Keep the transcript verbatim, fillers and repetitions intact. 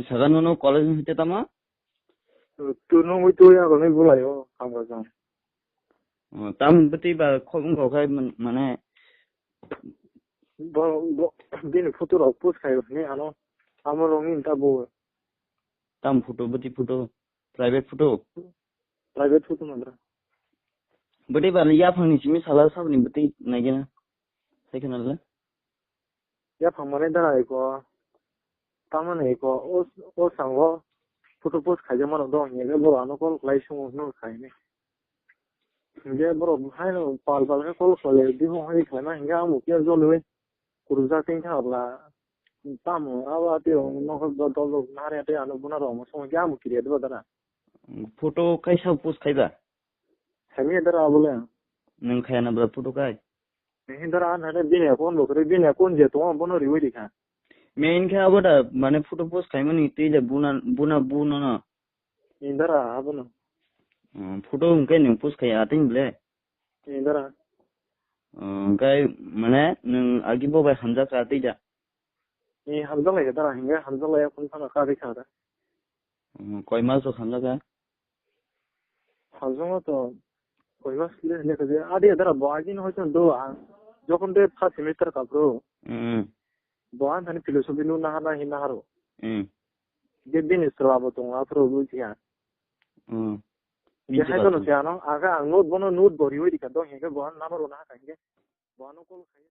Sagan nono college ni hwte tamo? Tunung ui tui ago ni bulai o hamga jang. Tam bwtwi ba khobong kok khai mane. Bo, bo, bini photo rok post khai ni ano. Amo rong ni ta bo. Tam photo, bwtwi photo, private photo. Private photo mandra. Bwtwi ba yaphang ni simi sala sabni bwtwi naigena. Sai khana le. Yaphang mane dara iko. Tamani iko o, o sango photo post khaijak mano do hingke bo ano call khlai sungo no khaini. Hingke borok haino pal pal khe call khlai bihung hai khlaima hingke amo khe joloi kurujak tin kha abla tamo abo ati rong nokho dol dol nare ati ano buna rong mo songo khe amo kiriya diba dara. Photo kaisa post khaiba? Khaimi dara abole. Nwng khaya na bra photo kai? Hindara an hane bini account bo kwrwi, bini account je tongo, bono riwi rikha. Main khe abo da, mane photo post khaimani twi le buna, buna, buno no. Hindara abono. Hmm, photo hwnkhe nwng post khai atwng ble? Hindara. Hmm, hwnkhe mane nwng agi bo bai hamjak kha twi da? Ni hamjak lai dara, hingke hamjak lai phone phano kagwi kha da. Hmm, koi mas rok hamjak kha? Hamjakno to koi mas kile hwnwi kha je. Adi dara bo agini hoito do ang. Jokon de first semester ka bro. Hmm. Bo ang thani philosophy no nahar na hin naharo. Hmm. Je bini sala bo tongo aphuru bui kha. Hmm. Je hai kono se ano aga ang note bono note bo riwi dikha do hingke bo ang number bo nahar ka hingke. Bo ano call khai.